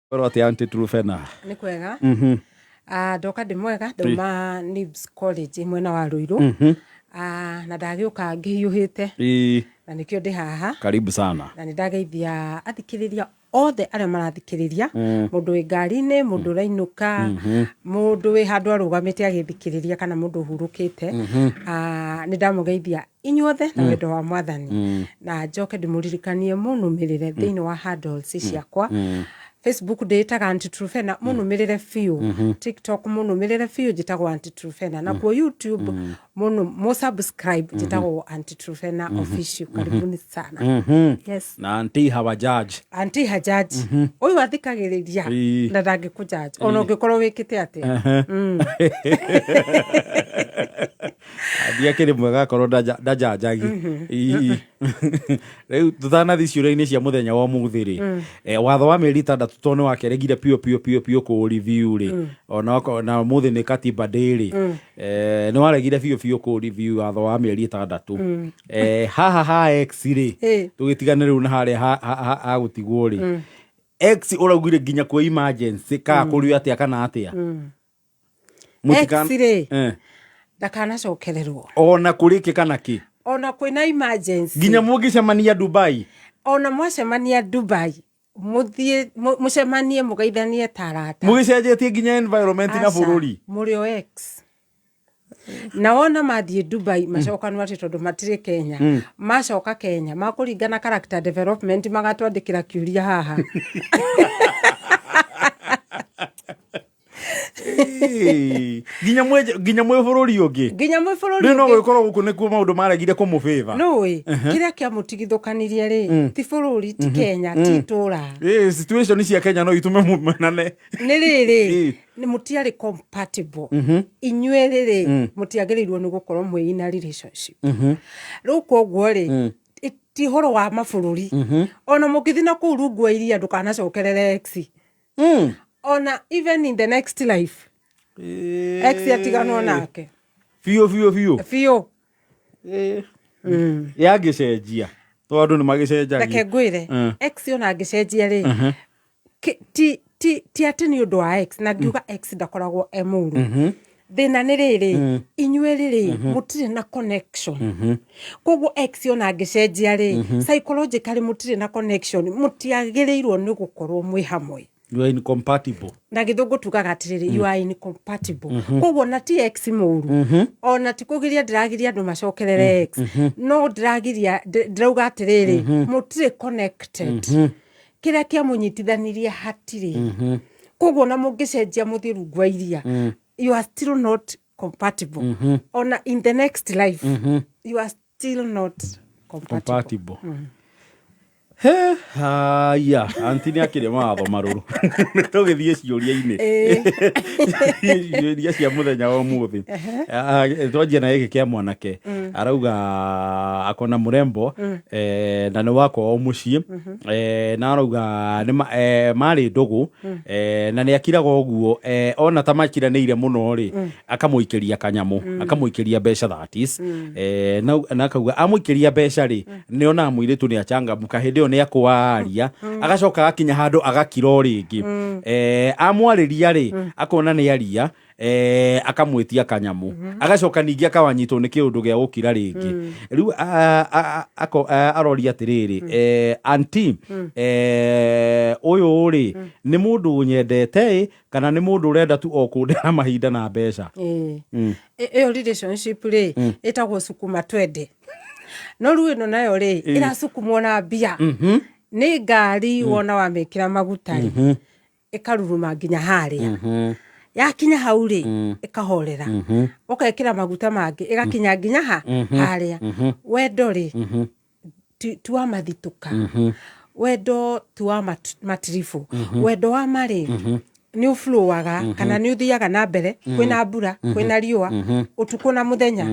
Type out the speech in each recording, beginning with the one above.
Korwo atĩa Aunty Truphena? Nĩ kwega. Ah, ndoka ndĩ mwega, ndauma Nibs College mwena wa Ruiru. Ah, na ndagĩũka ngĩhiũhĩte na nĩkĩo ndĩ haha. Karibu sana. Na nĩ ndageithia athikĩrĩria othe arĩa marathikĩrĩria, mũndũ wĩ ngari-inĩ, mũndũ ũrainũka, mũndũ wĩ handũ arũgamĩte agĩthikĩrĩria kana mũndũ ũhurũkĩte. Ah, nĩ ndamũgeithia inyuothe na wendo wa Mwathani. Na njoke ndĩmũririkanie mũnũmĩrĩre thĩinĩ wa handles ciakwa. Facebook ndĩĩtaga Aunty Truphena, mũnũmĩrĩre biũ. TikTok mũnũmĩrĩre biũ, njĩtagwo Aunty Truphena. Nakuo YouTube mũnũ mũ subscribe, njĩtagwo Aunty Truphena Official. Karibuni sana. Yes. Na auntie hawa judge. Auntie hajaji ũyũ athikagĩrĩria na ndangĩkũjaji ona ũngĩkorwo wĩkĩte atĩa. Auntie akĩrĩ mwega akorwo ndajanjagi. Rĩu tũtanathi ciũria-inĩ cia mũthenya wa ũmũthĩ rĩ, watho wa mĩeri 6 tondũ nĩ wakeregire piũ piũ piũ piũ kũ review rĩ, ona ũmũthĩ nĩ Katiba Day rĩ, nĩ waregire biũ biũ kũ review watho wa mĩeri 6. Haha ha ex rĩ, tũgĩtigane rĩu na harĩa ha gũtigwo rĩ, ex ũraugire nginya kwĩ emergency kana kũrĩ atĩa kana atĩa? Ex rĩ, ndakanacokererwo. Ona kũrĩ kĩ kana kĩ? Ona kwĩna emergency. Nginya mũngĩcemania Dubai? Ona mwacemania Dubai, mũthiĩ mũcemanie mũgeithanie ta arata. Mũgĩcenjetie nginya environment na Aca, bũrũri? Mũrĩ o ex. Na wona mathiĩ Dubai macokanwo atĩ tondũ matirĩ Kenya, macoka Kenya makũringana character development magatwandĩkĩra kĩũria haha. Ĩĩ, nginya mwĩ bũrũri ũngĩ? Nginya mwĩ bũrũri Rĩu no ũngĩ. gũgĩkorwo gũkũ nĩkuo maũndũ maregire kũmũbĩva. Nũĩ kĩrĩa kĩamũtigithũkanirie rĩ, ti bũrũri, ti Kenya, ti itũra. Ĩĩ, situation cia Kenya no itume mũmenane. Nĩ rĩrĩ, nĩ mũtiarĩ compatible inyuerĩ rĩ, mũtiagĩrĩirwo nĩ gũkorwo mwĩ in a relationship. Rĩu koguo rĩ, ti ũhoro wa mabũrũri. Ona mũngĩthiĩ na kũu rungu wa iria, ndũkanacokerere ex. Ona even in the next life, ex atiganwo nake. Biũ biũ biũ. Biũ. Yangĩcenjia, tondũ andũ nĩ magĩcenjagia. Reke ngwĩre, ex ona angĩcenjia rĩ, ti atĩ nĩ ũndũ wa ex. Na ngiuga ex ndakoragwo e mũru. Thĩna nĩ rĩrĩ, inyuerĩ rĩ, mũtirĩ na connection. Koguo ex ona angĩcenjia rĩ, psychologically mũtirĩ na connection, mũtiagĩrĩirwo nĩ gũkorwo mwĩ hamwe. You are incompatible. Na gĩthũngũ tugaga atĩrĩrĩ, you are incompatible. Koguo na ti ex mũru, ona ti kũgiria ndĩragiria andũ macokerere ex, no ndĩragiria ndĩrauga atĩrĩrĩ, mũtirĩ connected. Kĩrĩa kĩamũnyitithanirie hatirĩ. Koguo ona mũngĩcenjia mũthiĩ rungu wa iria, you are still not compatible. Ona in the next life, you are still not compatible. Compatible. He, haya, auntie nĩ akĩrĩ mawatho marũrũ. Nĩ tũgĩthiĩ ciũria-inĩ. Ciũria cia mũthenya wa ũmũthĩ. Ah, twanjia na gĩkĩ kĩa mwanake. Arauga akona mũrembo, na nĩ wakwa o mũciĩ. Na arauga nĩ marĩ ndũgũ, na nĩ akiraga ũguo, ona ta makiranĩire mũno rĩ, akamũikĩria kanyamũ, akamũikĩria mbeca, that is. Na akauga amũikĩria mbeca rĩ, nĩ onaga mũirĩtu nĩ achangamka, hĩndĩ ĩyo nĩ akwaria, agacoka agakinya handũ agakira o rĩngĩ. Amwarĩria rĩ, akona nĩ aria, akamwĩtia kanyamũ, agacoka ningĩ akawanyitwo nĩ kĩũndũ gĩa gũkira rĩngĩ. Rĩu aroria atĩrĩrĩ, auntie, ũyũ rĩ, nĩ mũndũ ũnyendete ĩ, kana nĩ mũndũ ũrenda tu o kũndĩra mahinda na mbeca? Ĩyo relationship rĩ, ĩtagwo sukuma twende. No rĩu ĩno nayo rĩ, ĩrasukumwo na mbia. Nĩ ngari wona wamĩkĩra maguta rĩ, ĩkaruruma nginya harĩa. Yakinya hau rĩ, ĩkahorera. Ũgekĩra maguta mangĩ, ĩgakinya nginya ha harĩa. Wendo rĩ, ti wa mathitũka. Wendo ti wa matiribũ. Wendo wa marĩ nĩ ũflowaga kana nĩ ũthiaga na mbere, kwĩna mbura, kwĩna riũa, ũtukũ na mũthenya.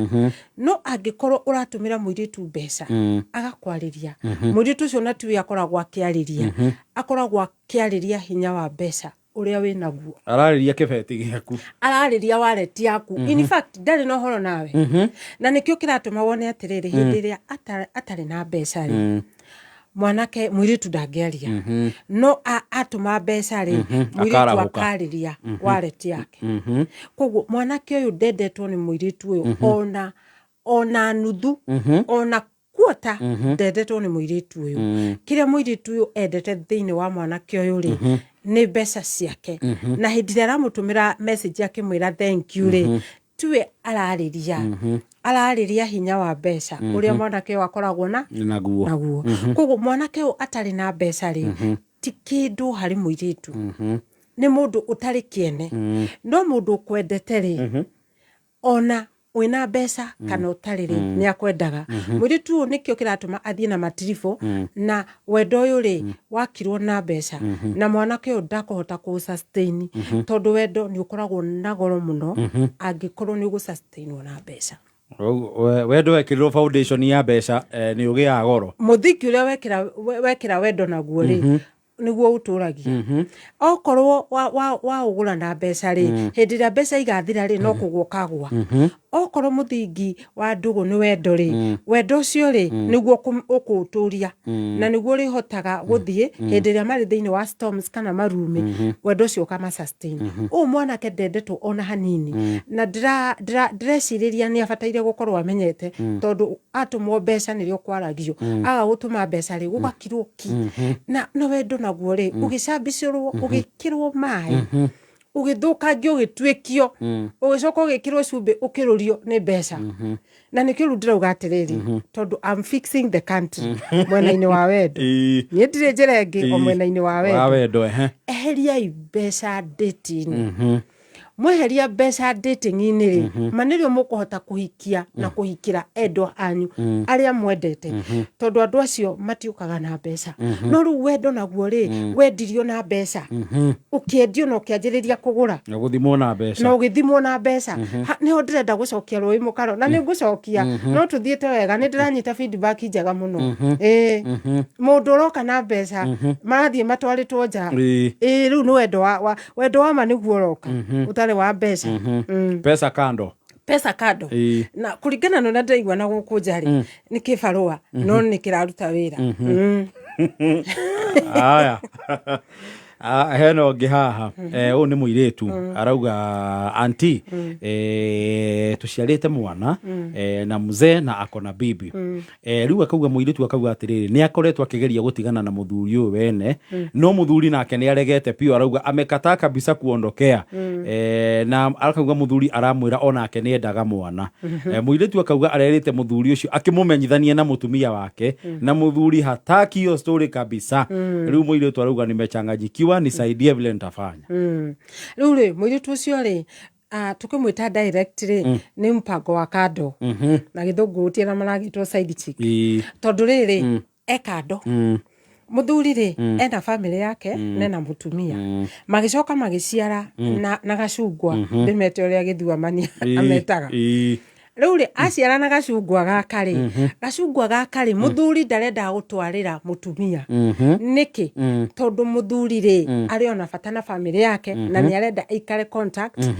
No angĩkorwo ũratũmĩra mũirĩtu mbeca, agakwarĩria, mũirĩtu ũcio na tiwe akoragwo akĩarĩria, akoragwo akĩarĩria hinya wa mbeca ũrĩa wĩ naguo. Ararĩria kĩbeti gĩaku. Ararĩria wallet yaku. In fact, ndarĩ na ũhoro nawe. Na nĩkĩo kĩratũma wone atĩrĩrĩ, hĩndĩ ĩrĩa atarĩ na mbeca rĩ, Mwanake mũirĩtu ndangĩaria, no atũma mbeca rĩ, mũirĩtu Akarahũka. Akarĩria wallet yake. Koguo mwanake ũyũ ndendetwo nĩ mũirĩtu ũyũ ona nuthu, ona kuota ndendetwo nĩ mũirĩtu ũyũ. Kĩrĩa mũirĩtu ũyũ endete thĩinĩ wa mwanake ũyũ rĩ, nĩ mbeca ciake. Na hĩndĩ ĩrĩa aramũtũmĩra message akĩmwĩra thank you rĩ, tiwe ararĩria hinya wa mbeca ũrĩa mwanake ũyũ akoragwo na naguo. Naguo. Koguo mwanake ũyũ atarĩ na mbeca rĩ, ti kĩndũ harĩ mũirĩtu, nĩ mũndũ ũtarĩ kĩene. No mũndũ ũkwendete rĩ, ona wĩna mbeca kana ũtarĩ rĩ, nĩ akwendaga. Mũirĩtu ũyũ nĩkĩo kĩratũma athiĩ na matiribũ, na wendo ũyũ rĩ, wakirwo na mbeca, na mwanake ũyũ ndakũhota kũ sustain, tondũ wendo nĩ ũkoragwo na goro mũno angĩkorwo nĩ ũgũ sustainwo na mbeca. Wendo wekĩrirwo foundation ya mbeca, nĩ ũgĩaga goro. Mũthingi ũrĩa wekĩra wendo naguo rĩ, nĩguo ũtũragia. Okorwo waũgũra na mbeca rĩ, hĩndĩ ĩrĩa mbeca igathira rĩ, no kũgwa ũkagwa. Okorwo mũthingi wa ndũgũ nĩ wendo rĩ, wendo ũcio rĩ, nĩguo ũkũũtũria na nĩguo ũrĩhotaga gũthiĩ hĩndĩ ĩrĩa marĩ thĩinĩ wa storms kana marumĩ, wendo ũcio ũkama sustain. Ũyũ mwanake ndendetwo ona hanini, na ndĩrecirĩria nĩ abataire gũkorwo amenyete, tondũ atũmwo mbeca nĩrĩo kwaragio, aga gũtũma mbeca rĩ, gũgakirwo ki. Na wendo naguo rĩ, ũgĩcambicĩrwo, ũgĩkĩrwo maĩ, ũgĩthũkangio, ũgĩtuĩkio, ũgĩcoka ũgĩkĩrwo cumbĩ, ũkĩrũrio nĩ mbeca. Na nĩkĩo rĩu ndĩrauga atĩrĩrĩ, tondũ I'm fixing the country mwena-inĩ wa wendo. Niĩ ndirĩ njĩra ĩngĩ, o mwena-inĩ wa wa wendo. Wendo, ehe. Eheriai mbeca dating. Mweheria mbeca dating-inĩ rĩ, ma nĩrĩo mũkũhota kũhikia na kũhikĩra endwa anyu arĩa mwendete, tondũ andũ acio matiũkaga na mbeca. No rĩu wendo naguo rĩ, wendirio na mbeca, ũkĩendio na ũkĩanjĩrĩria kũgũra na gũthimwo na mbeca. Na ũgĩthimwo na mbeca. Nĩho ndĩrenda gũcokia rũĩ mũkaro, na nĩ ngũcokia, no tũthiĩte wega, nĩ ndĩranyita feedback njega mũno. Ĩĩ, mũndũ ũroka na mbeca marathiĩ matwarĩtwo nja. Ĩĩ, rĩu nĩ wendo wendo wa ma nĩguo ũroka, ũtarĩ wa mbeca. Pesa kando. Pesa kando. Na kũringana na ũrĩa ndĩraigua na gũkũ nja rĩ, nĩ kĩbarũa no nĩ kĩraruta wĩra. Aya. Ah, hena ũngĩ haha. Ũyũ nĩ mũirĩtu arauga, "Anti, tũciarĩte mwana na mzee na ako na bibi." Rĩu akauga, mũirĩtu akauga atĩrĩrĩ, nĩ akoretwo akĩgeria gũtigana na mũthuri ũyũ wene, no mũthuri nake nĩ aregete biũ. Arauga amekataa kabisa kuondokea. Na akauga mũthuri aramwĩra onake nĩ endaga mwana. Mũirĩtu akauga arerĩte mũthuri ũcio akĩmũmenyithania na mũtumia wake, na mũthuri hataki hiyo story kabisa. Rĩu mũirĩtu arauga, "Nimechanganyikiwa, nisaidie vile nitafanya." Rĩu rĩ, mũirĩtu ũcio rĩ, tukĩmwĩta direct rĩ, nĩ mpango wa kando, na gĩthũngũ gũtiĩ maragĩtwo side chick. Tondũ rĩrĩ, e kando. Mũthuri rĩ, ena family yake na ena mũtumia, magĩcoka magĩciara na gacungwa, ndĩmete ũrĩa gĩthuamani ametaga. Rĩu rĩ, aciara na gacungwa gaka rĩ, gacungwa gaka rĩ, mũthuri ndarendaga gũtwarĩra mũtumia. Nĩkĩ? Tondũ mũthuri rĩ, arĩ ona bata na family yake, na nĩ arenda aikare contact,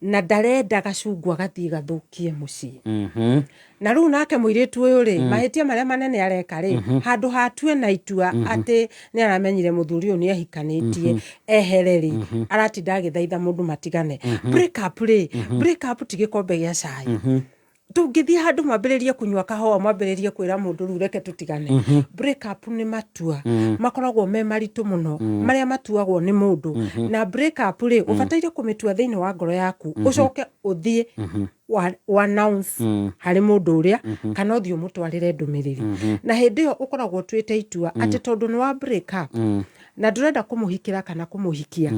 na ndarenda gacungwa gathiĩ gathũkie mũciĩ. Na rĩu nake mũirĩtu ũyũ rĩ, mahĩtia marĩa manene areka rĩ, handũ hatue na itua atĩ nĩ aramenyire mũthuri ũyũ nĩ ahikanĩtie, ehere rĩ, aratinda agĩthaitha mũndũ matigane. Break up rĩ, break up ti gĩkombe gĩa cai. Tũngĩthiĩ handũ mwambĩrĩrie kũnyua kahũa, mwambĩrĩrie kwĩra mũndũ rĩu reke tũtigane. Break up nĩ matua makoragwo me maritũ mũno, marĩa matuagwo nĩ mũndũ. Na break up rĩ, ũbataire kũmĩtua thĩinĩ wa ngoro yaku, ũcoke ũthiĩ wa announce harĩ mũndũ ũrĩa, kana ũthiĩ ũmũtwarĩre ndũmĩrĩri. Na hĩndĩ ĩyo ũkoragwo ũtuĩte itua atĩ tondũ nĩ wa break up na ndũrenda kũmũhikĩra kana kũmũhikia,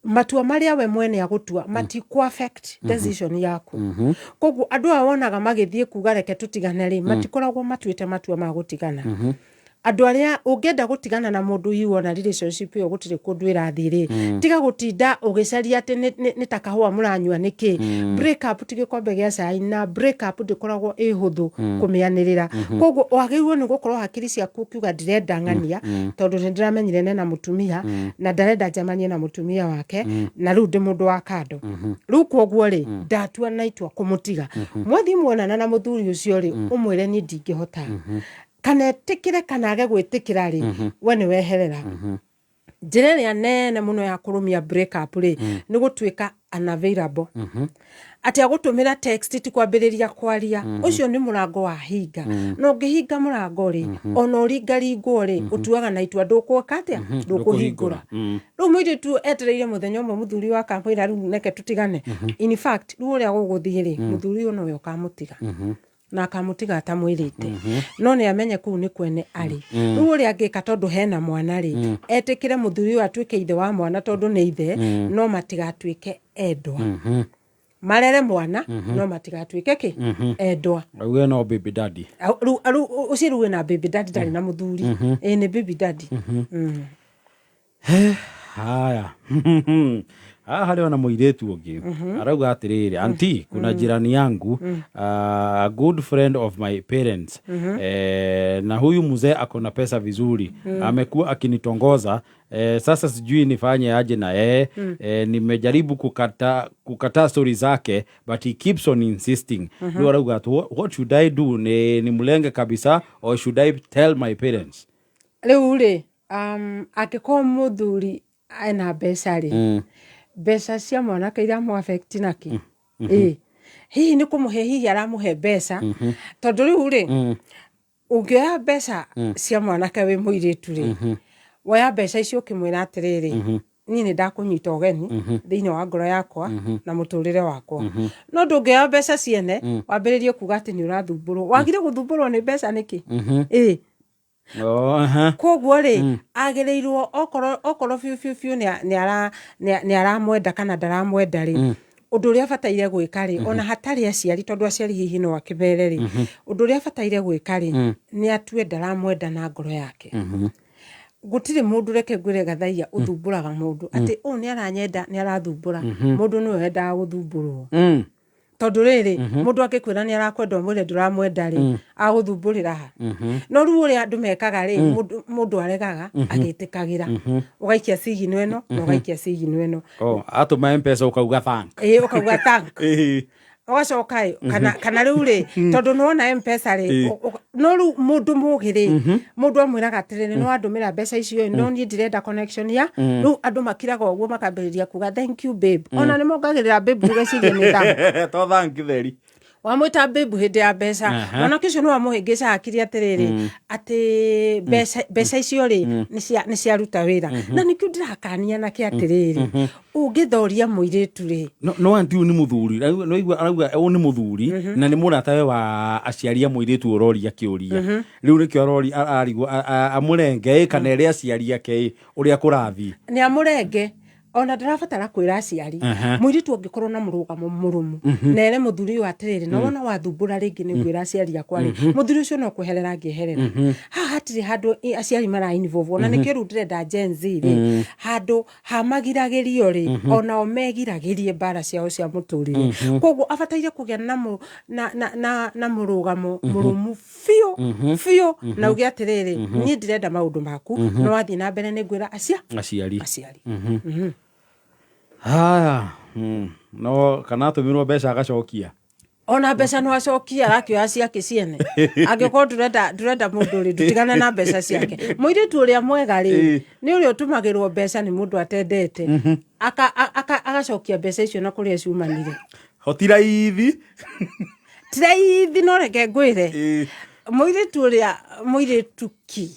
matua marĩa we mwene agũtua matikũ affect decision yaku. Koguo andũ aya wonaga magĩthiĩ kuga reke tũtigane rĩ, matikoragwo matuĩte matua ma gũtigana. Andũ arĩa ũngĩenda gũtigana na mũndũ, hihi wona relationship ĩyo gũtirĩ kũndũ ĩrathiĩ rĩ, tiga gũtinda ũgĩcaria atĩ nĩ ta kahũa mũranyua. Nĩkĩ? Break up ti gĩkombe gĩa cai, na break up ndĩkoragwo ĩ hũthũ kũmĩanĩrĩra. Koguo wagĩrĩirwo nĩ gũkorwo hakiri ciaku ũkiuga, "Ndirenda ng'ania, tondũ nĩ ndĩramenyire nena mũtumia na ndarenda njemanie na mũtumia wake, na rĩu ndĩ mũndũ wa kando. Rĩu koguo rĩ, ndatua na itua kũmũtiga." Mwathiĩ muonana na mũthuri ũcio rĩ, ũmwĩre, "Niĩ ndingĩhota." Kana etĩkĩre kana age gwĩtĩkĩra rĩ, we nĩ weherera. Njĩra ĩrĩa nene mũno ya kũrũmia break up rĩ, nĩ gũtuĩka unavailable, atĩ agũtũmĩra text ti kwambĩrĩria kwaria. Ũcio nĩ mũrango wa hinga. Na ũngĩhinga mũrango rĩ, ona ũringaringwo rĩ, ũtuaga na itua ndũkwĩka atĩa, ndũkũhingũra. Rĩu mũirĩtu etereire mũthenya ũmwe mũthuri wake amwĩra, "Rĩu reke tũtigane." In fact, rĩu ũrĩa gũgũthiĩ rĩ, mũthuri ũyũ nowe ũkamũtiga na akamũtiga atamwĩrĩte, no nĩ amenye kũu nĩ kwene arĩ. Rĩu ũrĩa angĩka, tondũ hena mwana rĩ, etĩkĩre mũthuri ũyũ atuĩke ithe wa mwana, tondũ nĩ ithe, no matigatuĩke endwa. Marere mwana, no matigatuĩke kĩ endwa. Auge no baby daddy. Rĩu ũcio rĩu wĩna baby daddy, ndarĩ na mũthuri, ĩ nĩ baby daddy. Haya, haha harĩ ona mũirĩtu ũngĩ arauga atĩrĩrĩ, "Auntie, kuna jirani yangu, a good friend of my parents, na huyu mzee ako na pesa vizuri. Amekuwa akinitongoza. Sasa sijui nifanye aje na yeye. Nimejaribu kukata stori zake, but he keeps on insisting." Rĩu arauga atĩ, What should I do? Ni mlenge kabisa or should I tell my parents?" Rĩu rĩ, angĩkorwo mũthuri ena mbeca rĩ, mbeca cia mwanake iramũ affect naki? Ĩ hihi nĩ kũmũhe, hihi aramũhe mbeca? Tondũ rĩu rĩ, ũngĩoya mbeca cia mwanake wĩ mũirĩtu rĩ, woya mbeca icio ũkĩmwĩra atĩrĩrĩ, "Niĩ nĩ ndakũnyita ũgeni thĩinĩ wa ngoro yakwa na mũtũrĩre wakwa." No ndũngĩoya mbeca ciene wambĩrĩrie kuga atĩ nĩ ũrathumbũrwo. Wagire gũthumbũrwo nĩ mbeca nĩkĩ? Ĩ. Oh, aha. Koguo rĩ, agĩrĩirwo okorwo biũ biũ biũ nĩ aramwenda kana ndaramwenda rĩ, ũndũ ũrĩa abataire gwĩka rĩ, ona hatarĩ aciari, tondũ aciari hihi no akĩmere rĩ, ũndũ ũrĩa abataire gwĩka rĩ, nĩ atue ndaramwenda na ngoro yake. Gũtirĩ mũndũ, reke ngwĩre gathaia, ũthumbũraga mũndũ atĩ ũũ nĩ aranyenda, nĩ arathumbũra mũndũ. Nĩwe wendaga gũthumbũrwo. Tondũ rĩrĩ, mũndũ angĩkwĩra nĩ arakwenda, ũmwĩre ndũramwenda rĩ, agũthumbũrĩra ha? No rĩu ũrĩa andũ mekaga rĩ, mũndũ aregaga agĩtĩkagĩra, ũgaikia sigino ĩno na ũgaikia sigino ĩno. Oh, atũma Mpesa ũkauga thank. Ĩĩ, ũkauga thank. Ũgacoka ĩ, kana rĩu rĩ, tondũ nĩwona Mpesa rĩ, no rĩu mũndũ mũgĩ rĩ, mũndũ amwĩraga atĩrĩrĩ, nĩ wandũmĩra mbeca icio ĩ, no niĩ ndirenda connection ya rĩu. Andũ makiraga ũguo, makambĩrĩria kuga, "Thank you, babe." Ona nĩ mongagĩrĩra babe, ũgeciria nĩ thank. To thank theri. Wamwĩta babe hĩndĩ ya mbeca, mwanake ũcio nĩ wamũhĩngĩca hakiri atĩrĩrĩ, atĩ mbeca icio rĩ, nĩ ciaruta wĩra. Na nĩkĩo ndĩrakania nake atĩrĩrĩ, ũngĩthoria mũirĩtu rĩ, No auntie, ũyũ nĩ mũthuri. No igua arauga ũyũ nĩ mũthuri na nĩ mũratawe wa aciari a mũirĩtu ũroria kĩũria rĩu. Nĩkĩo arori arigwo amũrenge ĩ kana ere aciari ake ĩ ũrĩa kũrathiĩ. Nĩ amũrenge, ona ndarabatara kwĩra aciari. Mũirĩtu angĩkorwo na mũrũgamo mũrũmu na ere mũthuri ũyũ atĩrĩrĩ, na wona wathumbũra rĩngĩ nĩ ngwĩra aciari akwa rĩ, mũthuri ũcio no kweherera angĩeherera. Haha hatirĩ handũ aciari mara involve. Ona nĩkĩo rĩu ndĩrenda Gen Z rĩ, handũ hamagiragĩrio rĩ, onao megiragĩrie mbara ciao cia mũtũrĩre. Koguo abataire kũgĩa na mũ- na na na na mũrũgamo mũrũmu biũ biũ, na uge atĩrĩrĩ, "Niĩ ndirenda maũndũ maku, no wathiĩ na mbere nĩ ngwĩra acia aciari. Aciari. Haya, no kana atũmirwo mbeca agacokia? Ona mbeca no acokie, arakĩoya ciake ciene. Angĩkorwo ndũrenda mũndũ rĩ, ndũtigane na mbeca ciake. Mũirĩtu ũrĩa mwega rĩ, nĩ ũrĩa ũtũmagĩrwo mbeca nĩ mũndũ atendete, agacokia mbeca icio na kũrĩa ciumanire. Hoti raithi. Ti raithi, no reke ngwĩre, mũirĩtu ũrĩa mũirĩtu ki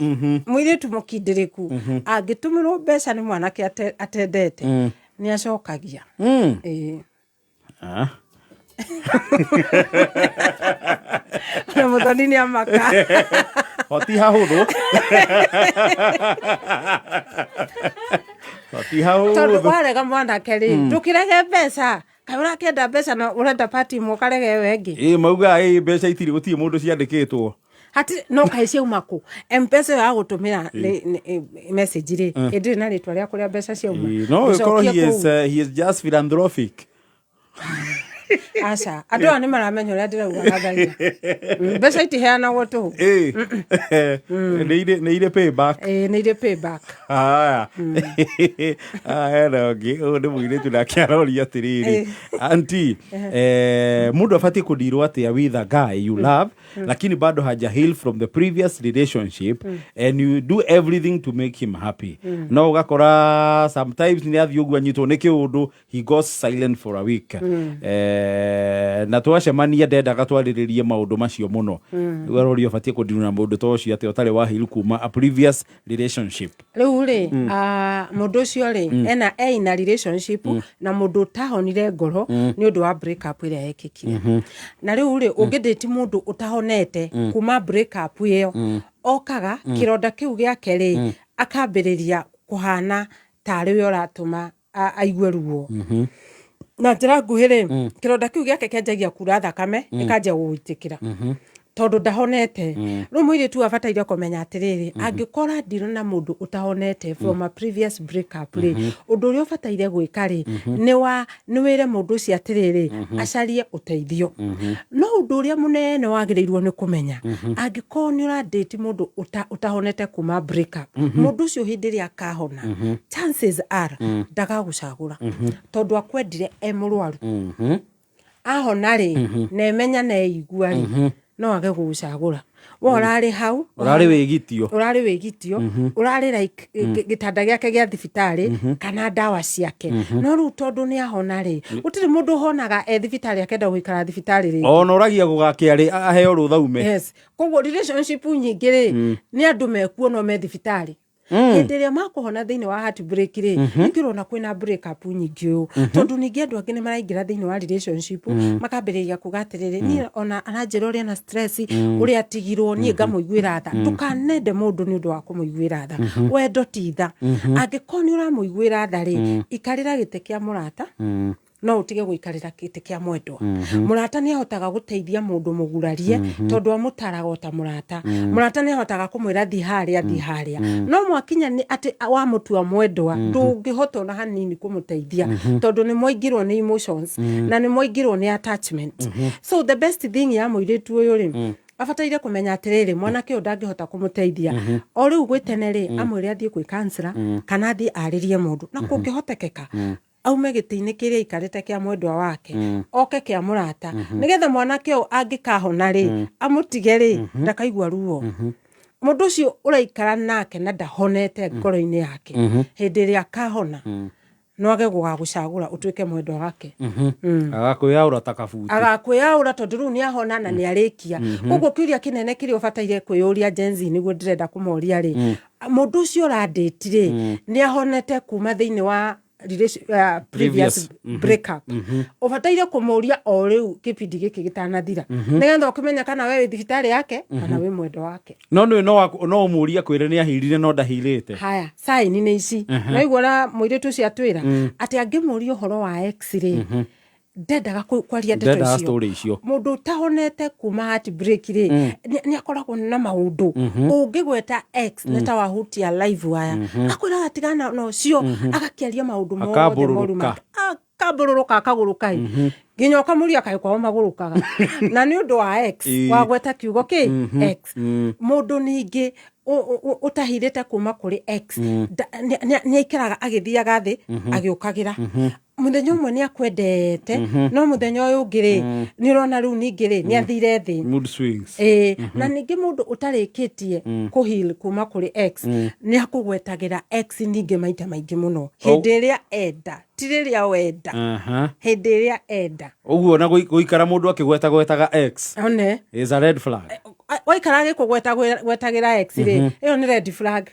mũirĩtu mũkindĩrĩku angĩtũmĩrwo mbeca nĩ mwanake atendete, nĩ acokagia. Ĩĩ. Ah. Na mũthoni nĩ amaka. Hoti hahũthũ, hoti tondũ hahũthũ. Warega mwanake rĩ, ndũkĩrege mbeca. Kaĩ ũrakĩenda mbeca na ũrenda pati ĩmwe, ũkarega ĩyo ĩngĩ? Ĩ, mauga ĩ mbeca itirĩ, gũtirĩ mũndũ ciandĩkĩtwo. Hatirĩ no kaĩ ciauma kũ? Mpesa ĩyo ya gũtũmĩra message rĩ, ĩndĩrĩ na rĩtwa rĩa kũrĩa mbeca ciauma. Ĩ, no ĩkorwo Ndũcokie he is, kũu. He is just philanthropic. Aca, andũ aya nĩ maramenya ũrĩa ndĩrauga gatharia. Mbeca itiheanagwo tũhũ. Ĩ. Nĩ irĩ payback. Ĩĩ, nĩ irĩ payback. Haya. Ah, hena ũngĩ, ũyũ nĩ mũirĩtu nake aroria atĩrĩrĩ, anti, mũndũ abatiĩ kũndirwo atĩa with a guy you love lakini bado haja heal from the previous relationship and you do everything to make him happy, no ũgakora sometimes nĩ athiĩ ũguo anyitwo nĩ kĩũndũ, he goes silent for a week, na twacemania ndendaga twarĩrĩrie maũndũ macio mũno. Rĩu aroria ũbatiĩ kũndirwo na mũndũ ta ũcio atĩa ũtarĩ wa heal kuma a previous relationship? Rĩu rĩ, mũndũ ũcio rĩ, ena eina relationship na mũndũ ũtahonire ngoro nĩ ũndũ wa break up ĩrĩa yekĩkire. Na rĩu rĩ, ũngĩndĩti mũndũ ũtahonete kuma break up ĩyo, okaga kĩronda kĩu gĩake rĩ, akambĩrĩria kũhana tarĩ we ũratũma aigue ruo. Na njĩra nguhĩ rĩ, kĩronda kĩu gĩake kĩanjagia kura thakame, ĩkanjia gũgũitĩkĩra tondũ ndahonete. Rĩu mũirĩtu abataire kũmenya atĩrĩrĩ, angĩkorwo ndirũ na mũndũ ũtahonete from a previous break up rĩ, ũndũ ũrĩa ũbataire gwĩka rĩ, nĩ wa nĩ wĩre mũndũ ũcio atĩrĩrĩ, acarie ũteithio. No ũndũ ũrĩa mũnene wagĩrĩirwo nĩ kũmenya, angĩkorwo nĩ ũrandĩti mũndũ ũtahonete kuma break up, mũndũ ũcio hĩndĩ ĩrĩa akahona, chances are ndagagũcagũra, tondũ akwendire e mũrwaru. Ahona rĩ, na emenya na eigua rĩ, no age gũgũcagũra. We ũrarĩ hau. Ũrarĩ wĩgitio. Ũrarĩ wĩgitio, ũrarĩ like gĩtanda gĩake gĩa thibitarĩ kana ndawa ciake. No rĩu tondũ nĩ ahona rĩ, gũtirĩ mũndũ ũhonaga e thibitarĩ akenda gũikara thibitarĩ rĩngĩ. Ona ũragia gũgakĩa rĩ, aheo rũtha ume. Yes, koguo relationship nyingĩ rĩ, nĩ andũ mekuo no me thibitarĩ. Hĩndĩ ĩrĩa makũhona thĩinĩ wa heartbreak rĩ, nĩkĩo ũrona kwĩna break up nyingĩ ũũ, tondũ ningĩ andũ angĩ nĩ maraingĩra thĩinĩ wa relationship makambĩrĩria kuga atĩrĩrĩ, niĩ ona aranjĩra ũrĩa na stress, ũrĩa atigirwo, niĩ ngamũiguĩra tha. Ndũkanende mũndũ nĩ ũndũ wa kũmũiguĩra tha. Wendo ti tha. Angĩkorwo nĩ ũramũiguĩra tha rĩ, ikarĩra gĩtĩ kĩa mũrata, no ũtige gũikarĩra gĩtĩ kĩa mwendwa. Mũrata nĩ ahotaga gũteithia mũndũ mũgurarie, tondũ amũtaraga o ta mũrata. Mũrata nĩ ahotaga kũmwĩra thiĩ harĩa, thiĩ harĩa. No mwakinya nĩ atĩ wamũtua mwendwa, ndũngĩhota ona hanini kũmũteithia, tondũ nĩ mwaingĩrwo nĩ emotions na nĩ mwaingĩrwo nĩ attachment. So the best thing ya mũirĩtu ũyũ rĩ, abataire kũmenya atĩrĩrĩ, mwanake ũyũ ndangĩhota kũmũteithia o rĩu gwĩ tene rĩ, amwĩre athiĩ kwĩ counselor kana athiĩ arĩrie mũndũ, na kũngĩhotekeka aume gĩtĩ-inĩ kĩrĩa aikarĩte kĩa mwendwa wake, oke kĩa mũrata, nĩgetha mwanake ũyũ angĩkahona rĩ, amũtige rĩ, ndakaigua ruo. Mũndũ ũcio ũraikara nake na ndahonete ngoro-inĩ yake, hĩndĩ ĩrĩa akahona no age gũgagũcagũra ũtuĩke mwendwa wake. Agakwĩyaũra ta kabuti. Agakwĩyaũra, tondũ rĩu nĩ ahona na nĩ arĩkia. Koguo kĩũria kĩnene kĩrĩa ũbataire kwĩyũria, Gen Z nĩguo ndĩrenda kũmoria rĩ, mũndũ ũcio ũrandĩti rĩ, nĩ ahonete kuma thĩinĩ wa previous break up? Ũbataire kũmũria o rĩu kĩbindi gĩkĩ gĩtanathira, nĩgetha ũkĩmenya kana we wĩ thibitarĩ yake kana wĩ mwendwa wake. No nĩ no ũmũrie akwĩre nĩ ahirire no ndahirĩte. Haya, saini nĩ ici. Naigua ũrĩa mũirĩtu ũcio atwĩra atĩ angĩmũria ũhoro wa ex rĩ, ndendaga kwaria ndeto Ndendaga icio. Story icio. Mũndũ ũtahonete kuma heartbreak rĩ, nĩ akoragwo na maũndũ. Ũngĩgweta ex nĩ ta wahutia live wire, akwĩraga tigana na ũcio, agakĩaria maũndũ mothe moru. Akambũrũrũka. Make akambũrũrũka, akagũrũka ĩ, nginya ũkamũria kaĩ kwao magũrũkaga na nĩ ũndũ wa ex. Wagweta kiugo kĩ ex. Mũndũ ningĩ ũtahirĩte kuma kũrĩ ex nĩ aikaraga agĩthiaga thĩ agĩũkagĩra. Mũthenya ũmwe nĩ akwendete, no mũthenya ũyũ ũngĩ rĩ, nĩ ũrona rĩu ningĩ rĩ, nĩ athire thĩ. Mood swings. Ĩĩ, na ningĩ mũndũ ũtarĩkĩtie kũheal kuma kũrĩ ex nĩ akũgwetagĩra ex ningĩ maita maingĩ mũno hĩndĩ ĩrĩa enda, ti rĩrĩa wenda. Hĩndĩ ĩrĩa enda. Ũguo na gũikara mũndũ akĩgwetagwetaga ex one is a red flag. Waikara gĩkũgweta gwetagĩra ex rĩ, ĩyo nĩ red flag.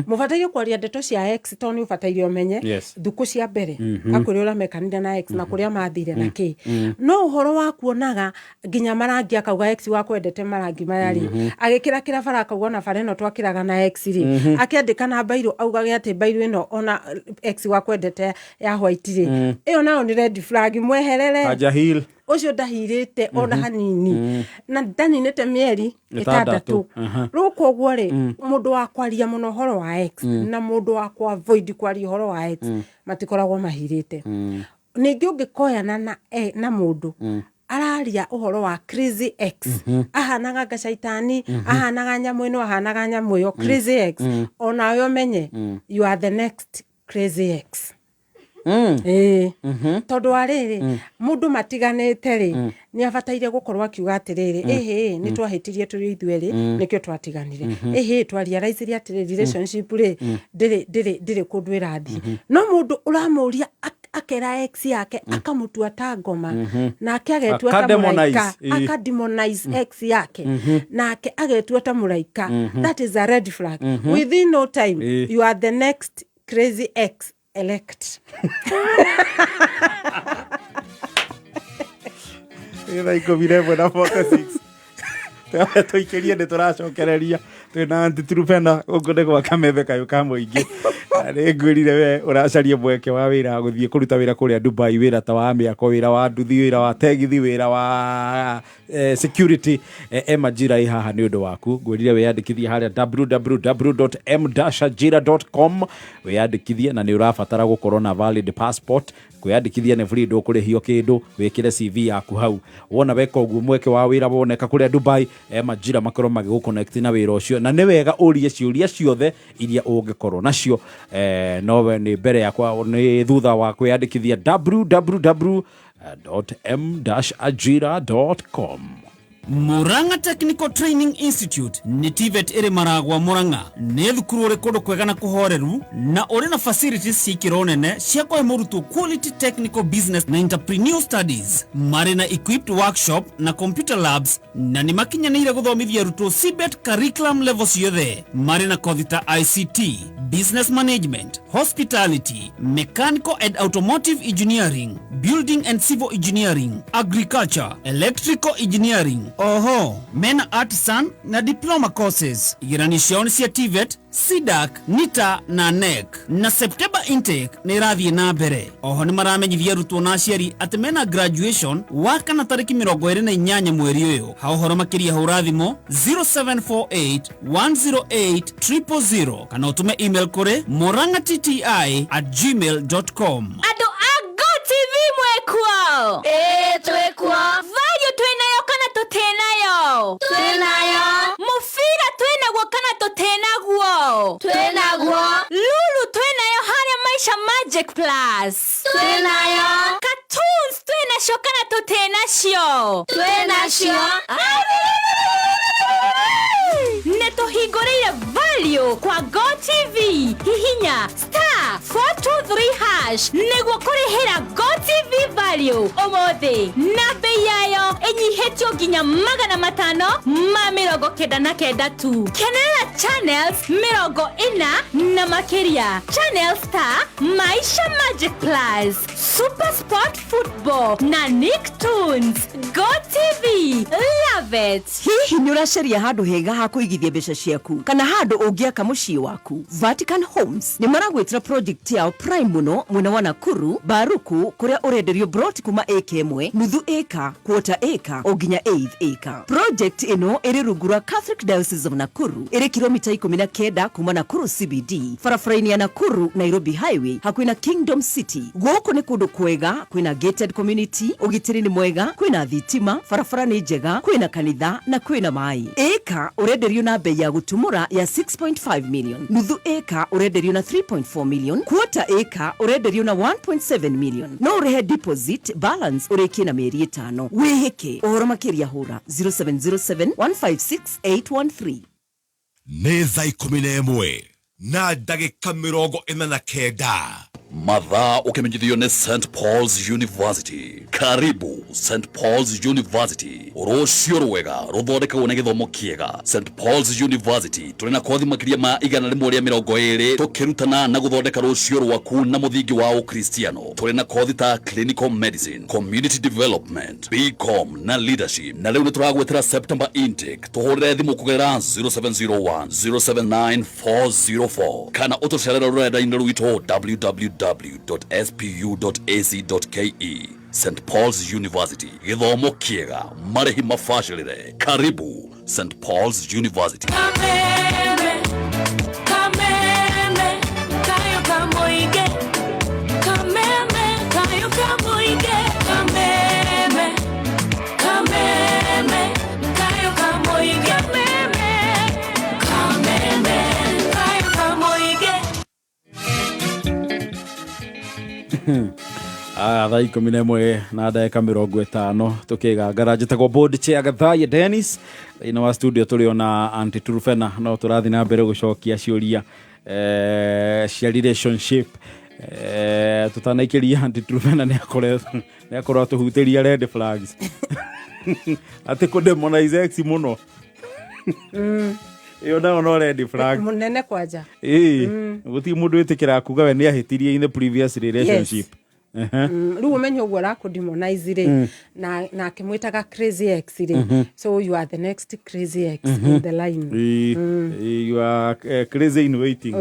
Mũbataire kwaria ndeto cia ex tondũ nĩ ũbataire ũmenye thukũ cia mbere, akwĩre ũrĩa mekanire na ex na kũrĩa mathire na kĩ. No ũhoro wa kuonaga nginya marangi, akauga ex wakwendete marangi maya rĩ, agĩkĩra kĩra bara, akauga ona bara ĩno twakĩraga na ex rĩ, akĩandĩka na mbairũ, augage atĩ mbairũ ĩno ona ex wakwendete ya white rĩ, ĩyo nayo nĩ red flag, mweherere. Haja heal. Ũcio ndahirĩte ona hanini na ndaninĩte mĩeri ĩtandatũ. Ĩtandatũ. Rĩu koguo rĩ, mũndũ wa kwaria mũno ũhoro wa ex na mũndũ wa kũ avoid kwaria ũhoro wa ex matikoragwo mahirĩte. Ningĩ ũngĩkoyana na, na mũndũ araria ũhoro wa crazy ex, ahanaga nga caitani, ahanaga nyamũ ĩno, ahanaga nyamũ ĩyo, crazy ex, onawe ũmenye you are the next crazy ex. Ĩĩ, tondũ wa rĩrĩ, mũndũ matiganĩte rĩ, nĩ abataire gũkorwo akiuga atĩrĩrĩ, ĩhĩ, nĩ twahĩtirie tũrĩ ithuerĩ, nĩkĩo twatiganire. Ĩhĩ, twarealizirie atĩrĩ, relationship rĩ, ndĩrĩ kũndũ ĩrathiĩ. No mũndũ ũramũria akera ex yake, akamũtua ta ngoma, nake agetua ta Akademonize, mũraika. Ĩĩ. Akademonize ex yake, nake agetua ta mũraika, that is a red flag. Within no time, you are the next crazy ex elect. Nĩ thaa 11 na 46. Tũikĩrie, nĩ tũracokereria twĩna Aunty Trufena gũkũ nĩ gwa Kameme kayũ ka mũingĩ. Nĩ ngwĩrire we ũracaria mweke wa wĩra, gũthiĩ kũruta wĩra kũrĩa Dubai, wĩra ta wa mĩako, wĩra wa nduthi, wĩra wa tegithi, wĩra wa security, Majira ĩ haha nĩ ũndũ waku. Ngwĩrire wĩyandĩkithie harĩa www.m-ajira.com, wĩyandĩkithie, na nĩ ũrabatara gũkorwo na valid passport. Kwĩyandĩkithia nĩ free, ndũkũrĩhio kĩndũ. Wĩkĩre CV yaku hau. Wona weka ũguo, mweke wa wĩra woneka kũrĩa Dubai, Majira makorwo magĩgũconnect na wĩra ũcio. Na nĩ wega ũrie ciũria ciothe iria ũngĩkorwo nacio, nowe nĩ mbere yakwa nĩ thutha wa kwĩyandĩkithia www.m-ajira.com. Murang'a Technical Training Institute nĩ TVET ĩrĩ Maragwa, Murang'a. Nĩ thukuru ũrĩ kũndũ kwega na kũhoreru na ũrĩ na facilities cia ikĩro nene cia kũhe mũrutwo quality technical, business na entrepreneur studies. Marĩ na equipped workshop na computer labs, na nĩ makinyanĩire gũthomithia arutwo CBET curriculum level ciothe. Marĩ na kothi ta ICT, business management, hospitality, mechanical and automotive engineering, building and civil engineering, agriculture, electrical engineering. Oho mena artisan na diploma courses. Igeranio ciao nĩ cia TVET, CDACC, NITA na NEC, na September intake nĩ ĩrathiĩ na mbere. Oho nĩ maramenyithia arutwo na aciari atĩ mena graduation wa kana tarĩki 28 mweri ũyũ. Ha ũhoro makĩria, hũra thimũ 0748 108 000 kana ũtũme email kũrĩ murang'atti@gmail.com. Andũ a Go TV, mwekuo? Ĩĩ, twĩkuo. Value twĩnayo kana tũtĩnayo? Twĩnayo. Mũbira twĩnaguo kana tũtĩnaguo? Twĩnaguo. Lulu twĩnayo harĩa Maisha Magic Plus? Twĩnayo. Cartoons twĩnacio kana tũtĩnacio? Twĩnacio. Nĩ tũhingũrĩire value kwa Go TV. Hihinya *423# nĩguo kũrĩhĩra Go TV value ũmũthĩ, na bei yayo ĩnyihĩtio nginya 599 tu. Kenerera channels 40 na makĩria, channels ta Maisha Magic Plus, Super Sport Football na Nicktoons. Go TV, love it. Hihi nĩ ũracaria handũ hega ha kũigithia mbeca ciaku kana handũ ũngĩaka mũciĩ waku? Vatican Homes nĩ maragwĩtĩra project yao prime mũno mwena wa Nakuru, Baruku, kũrĩa ũrenderio broti kuma ĩka 1, nuthu ĩka, quarter ĩka o nginya eighth ĩka. Project ĩno ĩrĩ rungu rwa Catholic Diocese of Nakuru, ĩrĩ kilomita 19 kuma Nakuru CBD, barabara-inĩ ya Nakuru Nairobi Highway, hakuhĩ na Kingdom City. Gũkũ nĩ kũndũ kwega, kwĩna gated community, ũgitĩri nĩ mwega, kwĩna thitima, barabara nĩ njega, kwĩna kanitha na kwĩna maĩ. Ĩka ũrenderio na bei ya gũtumũra ya 6.5 million, nuthu ĩka ũrenderio na 3.4 million, quarter ĩka ũrenderio na 1.7 million. No ũrĩhe deposit, balance ũrĩkie na mĩeri 5. Wĩhĩke. Ũhoro makĩria, hũra 0707 156 813. Nĩ thaa 11 na ndagĩka 49. Mathaa ũkĩmenyithio nĩ St Paul's University. Karibu St Paul's University. Rũciũ rwega rũthondekagwo nĩ gĩthomo kĩega. St Paul's University tũrĩ na kothi makĩria ma 120, tũkĩrutana na gũthondeka rũciũ rwaku na mũthingi wa ũkristiano. Tũrĩ na kothi ta clinical medicine, community development, BCom na leadership. Na rĩu nĩ tũragwĩtĩra September intake. Tũhũrĩre thimũ kũgerera 0701 079 404 kana ũtũcerere rũrenda-inĩ rwitũ www.spu.ac.ke. St Paul's University, gĩthomo kĩega, marĩhi mabacĩrĩre. Karibu St Paul's University. Kameme, kameme, kayo kamoige. Kameme, kayo kamoige. Thaa 11 na ndagĩka 50 tũkĩgangara. Njĩtagwo board chair Gathaiya Dennis. Thĩinĩ wa studio tũrĩ ona Aunty Trufena, no tũrathiĩ na mbere gũcokia ciũria cia relationship. Tũtanaikĩria, Aunty Trufena nĩ akorwo atũhutĩria red flags, atĩ kũ demonize ex mũno, ĩyo nayo no red flag. Mũnene kwanja. Ĩĩ, gũtirĩ mũndũ wĩtĩkĩraga kuga we nĩ ahĩtirie in the previous relationship. Rĩu ũmenye ũguo arakũ-demonize rĩ, na akĩmwĩtaga crazy ex rĩ, so you are the next crazy ex in the line. Ĩĩ, you are crazy in waiting.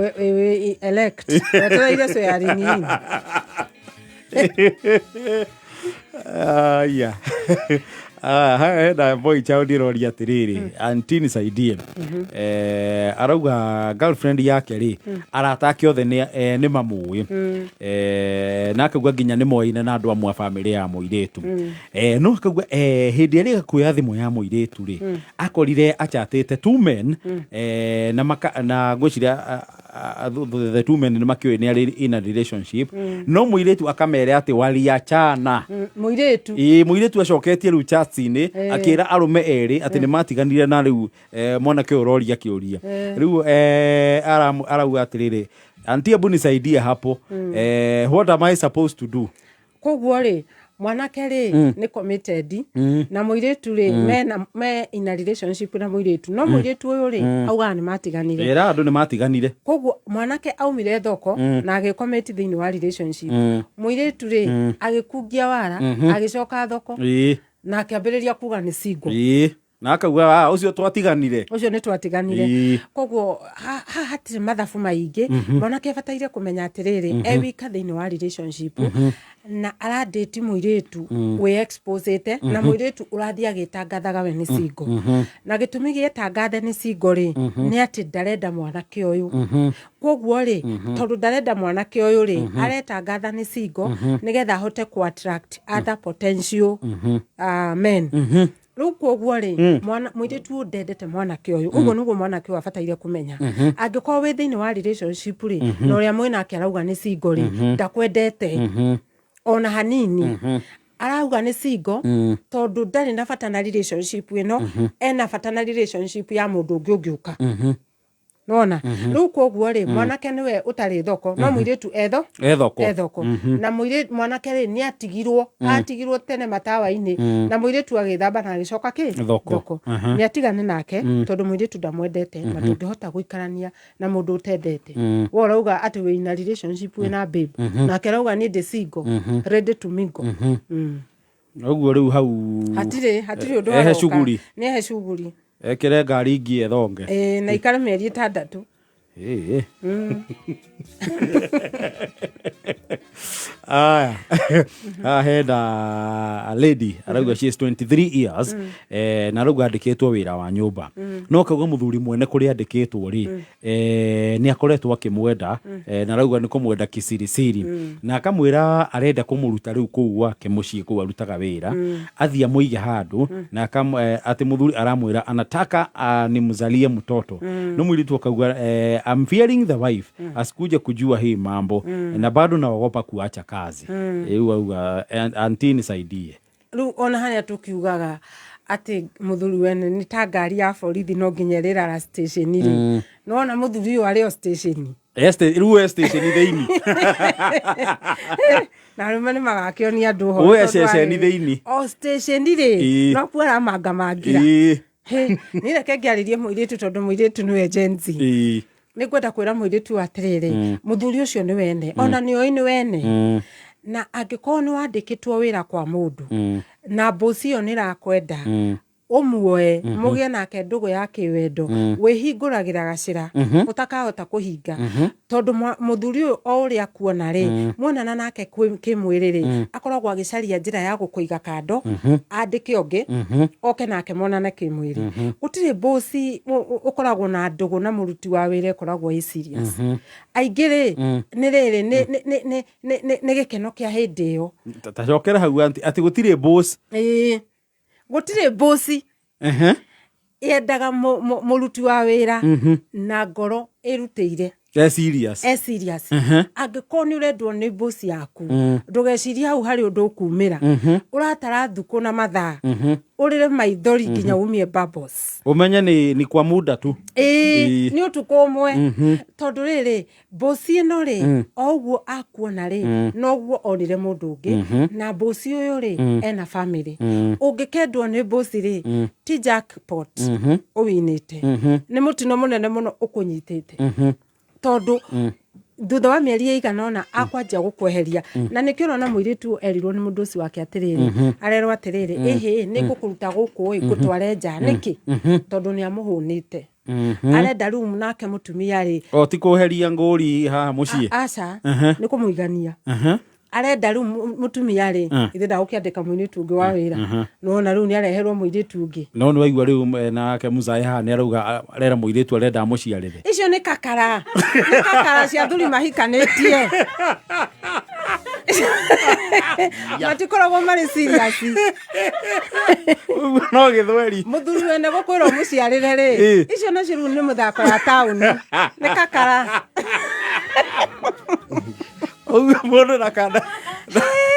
Elect wetereire swearing in. Aya. Ah, hena boy child iroria atiriri, "Aunty, nisaidie." Arauga girlfriend yake rĩ, arata ake othe nĩ mamũĩ, na akauga nginya nĩ moaine na andũ amwe a bamĩrĩ ya mũirĩtu. No akauga hĩndĩ ĩrĩa kuoya thimũ ya mũirĩtu rĩ, akorire achatĩte two men, na ngwĩciria the two men nĩ makĩũĩ nĩ arĩ in a relationship, no mũirĩtu akamere atĩ waliachana. Mũirĩtu. Ĩĩ, mũirĩtu acoketie rĩu chats-inĩ akĩra arũme erĩ atĩ nĩ matiganire, na rĩu mwanake ũyũ ũroria kĩũria rĩu arauga atĩrĩrĩ, "Aunty, hebu nisaidie hapo. What am I supposed to do?" Koguo rĩ, mwanake rĩ nĩ committed na mũirĩtu rĩ, mena me in a relationship na mũirĩtu, no mũirĩtu ũyũ rĩ augaga nĩ matiganire. Ĩra andũ nĩ matiganire. Koguo mwanake aumire thoko na agĩcommit thĩinĩ wa relationship. Mũirĩtu rĩ agĩkungia wara, agĩcoka thoko na akĩambĩrĩria kuga nĩ single. Ĩĩ, na akauga, "Ah, ũcio twatiganire." Ũcio nĩ twatiganire. Koguo ha hatirĩ mathabu maingĩ. Mwanake abataire kũmenya atĩrĩrĩ, e wika thĩinĩ wa relationship na aradate mũirĩtu wĩ exposete, na mũirĩtu ũrathiĩ agĩtangathaga we nĩ single, na gĩtũmi gĩetangathe nĩ single rĩ, nĩ atĩ ndarenda mwanake ũyũ. Koguo rĩ, tondũ ndarenda mwanake ũyũ rĩ, aretangatha nĩ single nĩgetha ahote ku attract other potential men. Rĩu koguo rĩ, mwana mũirĩtu ũyũ ndendete mwanake ũyũ. Ũguo nĩguo mwanake ũyũ abataire kũmenya. Angĩkorwo wĩ thĩinĩ wa relationship rĩ, na ũrĩa mwĩnake arauga nĩ single rĩ, ndakwendete ona hanini. Arauga nĩ single tondũ ndarĩ na bata na relationship ĩno, ena bata na relationship ya mũndũ ũngĩ ũngĩũka nona. Rĩu koguo rĩ, mwanake nĩwe ũtarĩ thoko, no mũirĩtu etho E thoko. E thoko. Na mwanake rĩ nĩ atigirwo, atigirwo tene matawa-inĩ, na mũirĩtu agĩthamba na agĩcoka kĩ Thoko. Nĩ atigane nake tondũ mũirĩtu ndamwendete, na ndũngĩhota gũikarania na mũndũ ũtendete. We ũrauga atĩ wĩ in a relationship wĩna babe, nake arauga niĩ ndĩ single, ready to mingle. Ũguo rĩu hau Hatirĩ ũndũ ehe aroka. Cuguri. Nĩ ehe cuguri. Ekĩre ngari ngie thonge. Ĩĩ, na ikare mĩeri 6. Ĩĩ. Aya, haha hena a lady arauga she is 23 years, na arauga andĩkĩtwo wĩra wa nyũmba, no akauga mũthuri mwene kũrĩa andĩkĩtwo rĩ, nĩ akoretwo akĩmwenda, na arauga nĩ kũmwenda kisirisiri, na akamwĩra arenda kũmũruta rĩu kũu gwake mũciĩ kũu arutaga wĩra, athiĩ amũige handũ, na atĩ mũthuri aramwĩra anataka nimzalie mtoto. No mũirĩtu akauga, "I'm fearing the wife asikuje kujua hii mambo, na bado naogopa kuacha kazi." Rĩu auga, "Aunty, nisaidie." Rĩu ona harĩa tũkiugaga atĩ mũthuri wene nĩ ta ngari ya borithi, no nginya ĩrĩrara station rĩ, nona mũthuri ũyũ arĩ o station. Rĩu e station thĩinĩ. Na arũme nĩ magakĩonia andũ ũhoro Ũyũ e tondũ ceceni arĩ- thĩinĩ. O station rĩ, no kuo aramangamangira. Niĩ reke ngĩarĩrie mũirĩtu tondũ mũirĩtu nĩwe Gen Z. Nĩ ngwenda kwĩra mũirĩtu atĩrĩrĩ, mũthuri ũcio nĩ wene, ona nĩ oĩ nĩ wene, na angĩkorwo nĩ wandĩkĩtwo wĩra kwa mũndũ na mbosi ĩyo nĩ ĩrakwenda, ũmuoe mũgĩe nake ndũgũ ya kĩwendo, wĩhingũragĩra gacĩra ũtakahota kũhinga, tondũ mũthuri ũyũ o ũrĩa akuona rĩ, muonana nake kĩmwĩrĩ rĩ, akoragwo agĩcaria njĩra ya gũkũiga kando, andĩke ũngĩ oke nake monane kĩmwĩrĩ. Gũtirĩ mbosi ũkoragwo na ndũgũ na mũruti wa wĩra ĩkoragwo ĩ serious. Aingĩ rĩ, nĩ rĩrĩ nĩ gĩkeno kĩa hĩndĩ ĩyo. Tacokera hau, aunty, atĩ gũtirĩ boss? Ĩĩ, gũtirĩ mbosi yendaga mũruti wa wĩra na ngoro ĩrutĩire. E serious. E serious. Angĩkorwo nĩ ũrendwo nĩ boss yaku, ndũgecirie hau harĩ ũndũ ũkumĩra. Ũratara thukũ na mathaa, ũrĩre maithori nginya umie bubbles. Umenye ni kwa muda tu. Ĩĩ, Ĩĩ. nĩ ũtukũ ũmwe, tondũ rĩrĩ, bosi ĩno rĩ, o ũguo akuona rĩ, noguo onire mũndũ ũngĩ. Na bosi ũyũ rĩ, ena family. Ũngĩkendwo nĩ bosi rĩ, ti jackpot ũwinĩte, nĩ mũtino mũnene mũno ũkũnyitĩte, tondũ thutha wa mĩeri ĩigana ũna akwanjia gũkweheria. Na nĩkĩo ũrona mũirĩtu ũyũ erirwo nĩ mũndũ ũcio wake atĩrĩrĩ, arerwo atĩrĩrĩ, ĩhĩ, nĩ ngũkũruta gũkũ ĩ, ngũtware nja. Nĩkĩ? Tondũ nĩ amũhũnĩte, arenda rĩu nake mũtumia rĩ. O ti kũheria ngũri haha mũciĩ. Aca, nĩ kũmũigania arenda. Rĩu mũtumia rĩ, ithe ndagũkĩandĩka mũirĩtu ũngĩ wa wĩra, nona rĩu nĩ areherwo mũirĩtu ũngĩ. No nĩ waigua rĩu nake mũcaĩ haha nĩ arauga arera mũirĩtu arenda amũciarĩre. Icio nĩ kakara, nĩ kakara cia thuri mahikanĩtie, matikoragwo marĩ serious. No gĩthweri. Mũthuri wene gũkwĩra ũmũciarĩre rĩ, icio nacio rĩu nĩ mũthako ya taũni, nĩ kakara. Ũguo mũndũ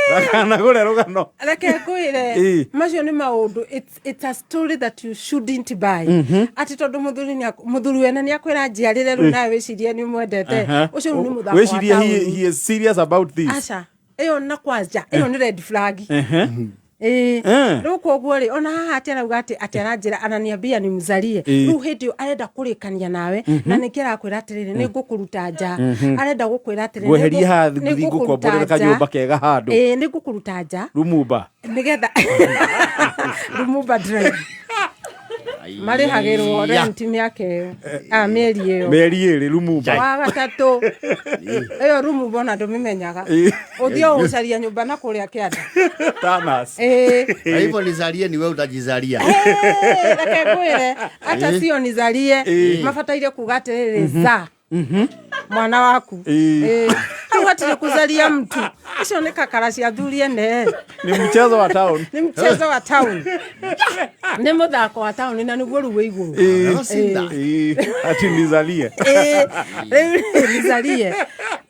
ndakanagũre rũgano. Reke ngwĩre, macio nĩ maũndũ, it's a story that you shouldn't buy, atĩ tondũ mũthuri wene nĩ akwĩra njiarĩre, rĩu nawe wĩcirie nĩ ũmwendete. Ũcio rĩu nĩ mũthako wa Wĩcirie taũni. he is serious about this. Aca, ĩyo na kwanja ĩyo nĩ red flag. Ĩĩ. Rĩu koguo rĩ, ona haha atĩ arauga atĩ aranjĩra, ananiambia nimzalie. Rĩu hĩndĩ ĩyo arenda kũrĩkania nawe, na nĩkĩ arakwĩra atĩrĩrĩ, nĩ ngũkũruta nja? Arenda gũkwĩra atĩrĩrĩ, Ngweherie haha, nĩ ngũthiĩ ngũkũruta ngũkomborera nja. kanyũmba kega handũ. Ĩĩ, nĩ ngũkũruta nja Lumumba. Nĩgetha Lumumba Drive marĩhagĩrwo rent mĩaka ĩyo, a mĩeri ĩyo. Mĩeri 2 Lumumba. Wa gatatũ ĩyo Lumumba ona ndũmĩmenyaga, ũthiĩ ũcaria nyũmba na kũrĩa kĩanda. Tanas. Ĩĩ. Kwa hivyo nizalie ni wewe utajizalia. Hey, reke ngwĩre, hata sio nizalie, mabataire kuga atĩrĩrĩ, za mwana waku. Ĩĩ. Hau hatirĩ kuzalia mtu, icio nĩ kakara cia thuri ene. Ni mchezo wa town. Nĩ mchezo wa town, nĩ mũthako wa town, na nĩguo rĩu wĩ igũrũ. Never seen that. Ĩĩ, ati nizalie. Ĩĩ, rĩu nizalie,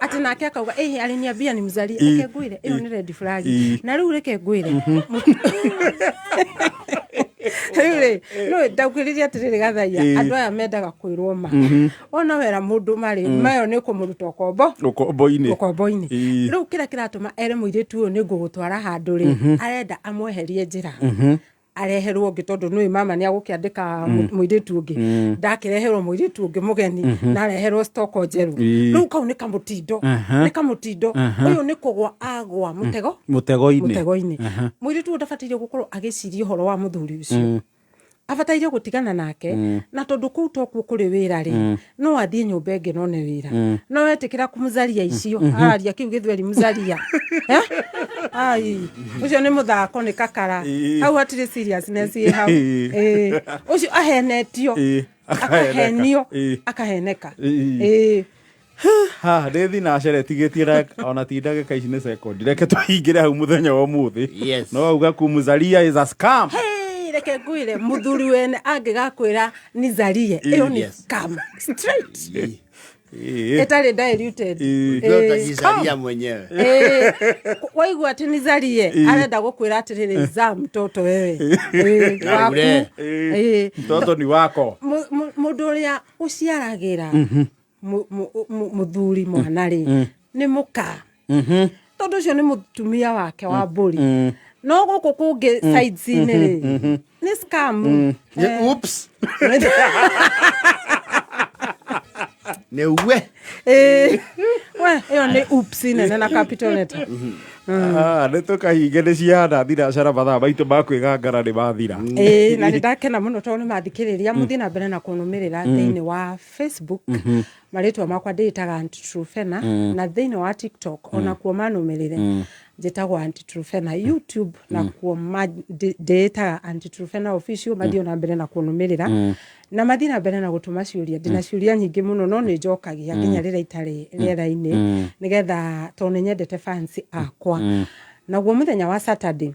atĩ nake akauga ĩhĩ, aliniambia nimzalie. Reke ngwĩre, ĩyo nĩ red flag. Na rĩu reke ngwĩre, rĩu rĩ, no ndaukĩrĩria atĩrĩrĩ, gathaia, andũ aya mendaga kwĩrwo ma ona wera mũndũ marĩ mayo nĩ kũmũruta ũkombo. Ũkombo-inĩ. Ũkombo-inĩ. Rĩu kĩrĩa kĩratũma ere mũirĩtu ũyũ nĩ ngũgũtwara handũ rĩ, arenda amweherie njĩra, areherwo ũngĩ, tondũ nĩũĩ mama nĩ agũkĩandĩka mũirĩtu ũngĩ. Ndakĩreherwo mũirĩtu ũngĩ mũgeni na areherwo stoko njerũ. Rĩu kau nĩ kamũtindo, nĩ kamũtindo. Ũyũ nĩ kũgwa agwa mũtego. Mũtego-inĩ. Mũtego-inĩ. Mũirĩtu ũyũ ndabataire gũkorwo agĩciria ũhoro wa mũthuri ũcio, abataire gũtigana nake, na tondũ kũu tokuo kũrĩ wĩra rĩ, no athiĩ nyũmba ĩngĩ none wĩra. No wetĩkĩra kũmũzaria icio araria kĩu gĩthweri mũzaria. Eh? Ai, ũcio nĩ mũthako, nĩ kakara. Hau hatirĩ seriousness ĩ hau. Ĩĩ. Ũcio ahenetio. Akaheneka. Akahenio. Akaheneka. Ĩĩ. Ha ndĩ thina ceretigĩtie ona ti ndagĩka ici, nĩ sekondi. Reke tũhingĩre hau mũthenya wa ũmũthĩ. No auga kumzalia is a scam. Hey, reke ngwĩre, mũthuri wene angĩgakwĩra nizarie, ĩyo nĩ scam straight, ĩtarĩ diluted. Wewe utajizalia mwenyewe. Ĩĩ, waigua atĩ nizarie, arenda gũkwĩra atĩrĩrĩ, za mtoto wewe. Ĩĩ, waku. Ure. Ĩĩ. Mtoto ni wako. Mũndũ ũrĩa ũciaragĩra mũthuri mwana rĩ, nĩ mũka, tondũ ũcio nĩ mũtumia wake wa mbũri. No gũkũ kũngĩ sides-inĩ rĩ, nĩ scam. Oops. Ni uwe. Ĩĩ. We, ĩyo nĩ oops nene na capital letter. Ah, nĩ tũkahinge, nĩ ciahana thinacara, mathaa maitũ ma kwĩgangara nĩ mathira. Ĩĩ, na nĩ ndakena mũno tondũ nĩ mathikĩrĩria. Mũthiĩ na mbere na kũnũmĩrĩra thĩinĩ wa Facebook, marĩtwa makwa ndĩĩtaga Aunty Truphena, na thĩinĩ wa TikTok onakuo manũmĩrĩre, njĩtagwo Aunty Truphena. YouTube nakuo ndĩĩtaga Aunty Truphena Official. Mathiĩ na mbere na kũnũmĩrĩra na mathiĩ na mbere na gũtũma ciũria. Ndĩna ciũria nyingĩ mũno, no nĩ njokagia nginya rĩrĩa itarĩ rĩera-inĩ, nĩgetha tondũ nĩ nyendete fans akwa. Naguo mũthenya wa Saturday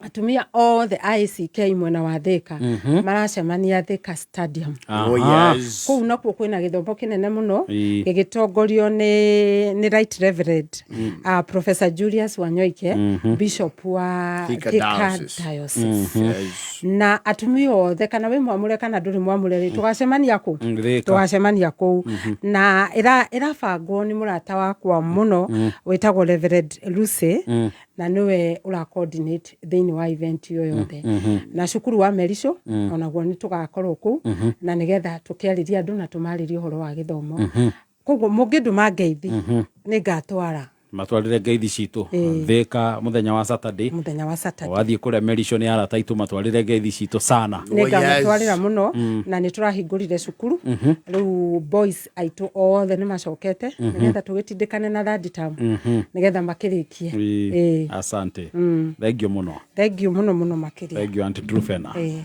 Atumia othe a ACK mwena wa Thika maracemania Thika Stadium. Oh, yes. Kũu nakuo kwĩna gĩthomo kĩnene mũno, Ĩĩ. gĩgĩtongorio nĩ Right Reverend Professor Julius Wanyoike, Bishop wa Thika Thika Diocese. Diocese. Yes. Na atumia othe, kana wĩ mwamũre kana ndũrĩ mwamũre rĩ, tũgacemania kũ? Thika. Tũgacemania kũu, na ĩrabangwo nĩ mũrata wakwa mũno wĩtagwo Reverend Lucy, na nĩwe ũra coordinate thĩinĩ wa event ĩyo yothe. Na cukuru wa Merisho onaguo nĩ tũgakorwo kũu, na nĩgetha tũkĩarĩria andũ na tũmarĩrie ũhoro wa gĩthomo. Koguo mũngĩndũma ngeithi, nĩ ngatwara. Matwarĩre ngeithi citũ Thika mũthenya wa Saturday. Mũthenya wa Saturday. Wathiĩ kũrĩa Merisho nĩ arata aitũ, matwarĩre ngeithi citũ sana. Nĩ ngamatwarĩra Yes. mũno. Na nĩ tũrahingũrire cukuru rĩu, boys aitũ othe nĩ macokete, nĩgetha tũgĩtindĩkane na third term, nĩgetha makĩrĩkie. Ĩĩ. Ĩĩ. Asante, thank you mũno. Thank you mũno mũno makĩria. Thank you, Auntie Truphena. Ĩĩ.